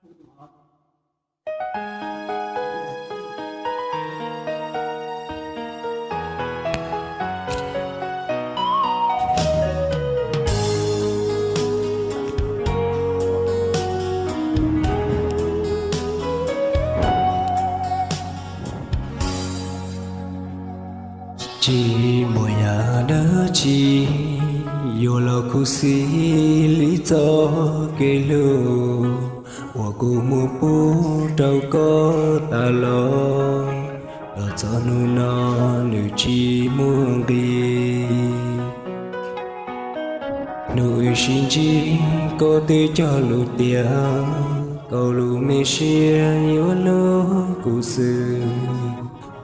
Tsis muaj yam dab tsi yuav los khuv xim li txoj kev hlub uas kuv muab pub rau koj tas los, los txog hnub no nws tsis muaj nqis. Hnub wb sib ntsib koj twb cog lus tias koj lub me siab yuav hlub kuv xwb.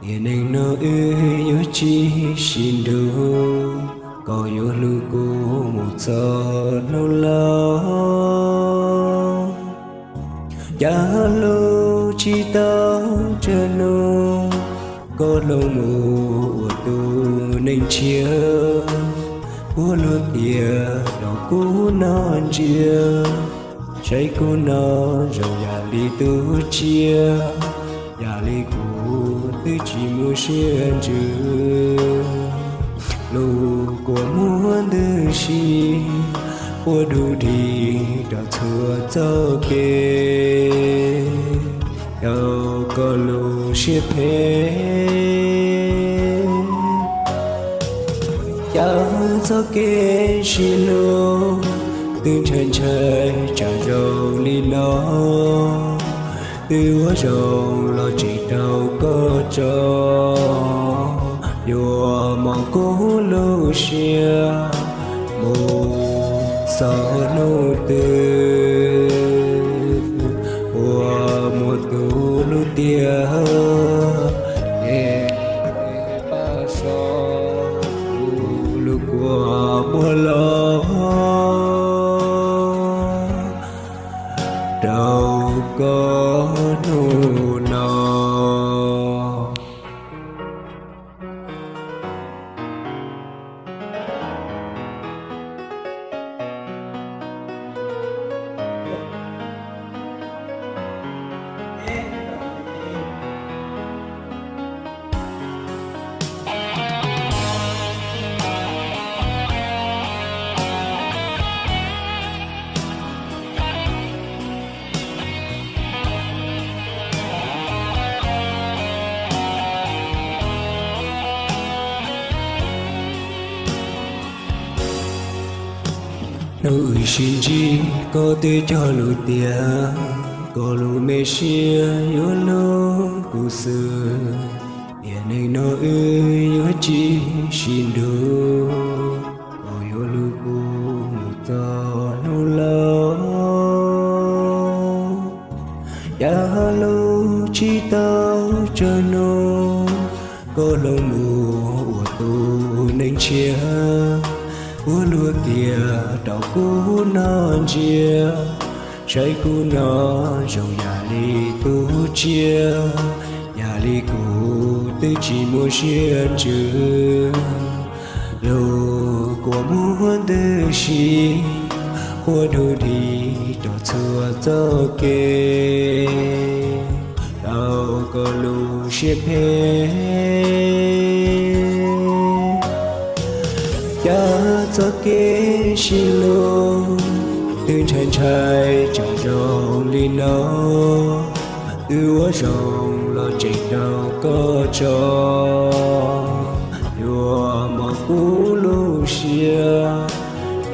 Tiam neej no wb yuav tsis sib nrug, koj yuav hlub kuv mus txog hnub laus. Cas hlub tsis tau tsawg hnub, koj hloov mus ua tus neeg tshiab. Puab luag tias rau kuv noj ntsia, saib kuv no zoo yam li tus tsiaj, yam li kuv twb tsis muaj siab ntsws. Lub kua muag ntws si, puab dub dig rau txhua txoj kev, rau koj lub siab phem. Cas txoj kev sib hlub twb ntshai ntshai tsav zoo li no, twb ua zoo los tseem raug koj tso. Yuav mos kuv lub siab mus txog hnub twg, ua muaj tus hlub tiag, es pab so kuv lub kua muag los rau koj hnub no. Hnub wb sib ntsib koj twb cog lus tias koj lub me siab yuav hlub kuv xwb. Tiam neej no wb yuav tsis sib nrug, koj yuav hlub kuv mus txog hnub laus. Cas hlub tsis tau tsawg hnub, koj hloov mus ua tus neeg tshiab. Puab luag tias rau kuv noj ntsia, saib kuv no zoo yam li tus tsiaj, yam li kuv twb tsis muaj siab ntsws. Lub kua muag ntws si, puab dub dig rau txhua txoj kev, rau koj lub siab phem. Cas txoj kev sib hlub twb ntshai ntshai tsav zoo li no, twb ua zoo los tseem raug koj tso. Yuav mos kuv lub siab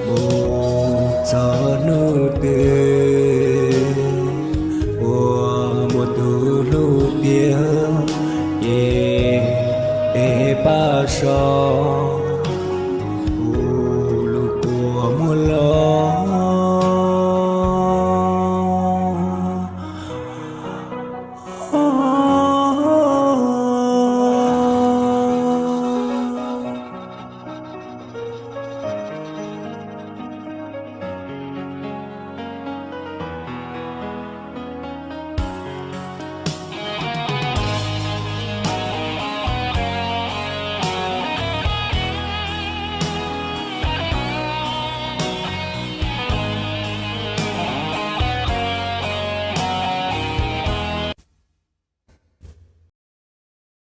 mus txog hnub twg, ua muaj tus hlub tiag, ces peb pab so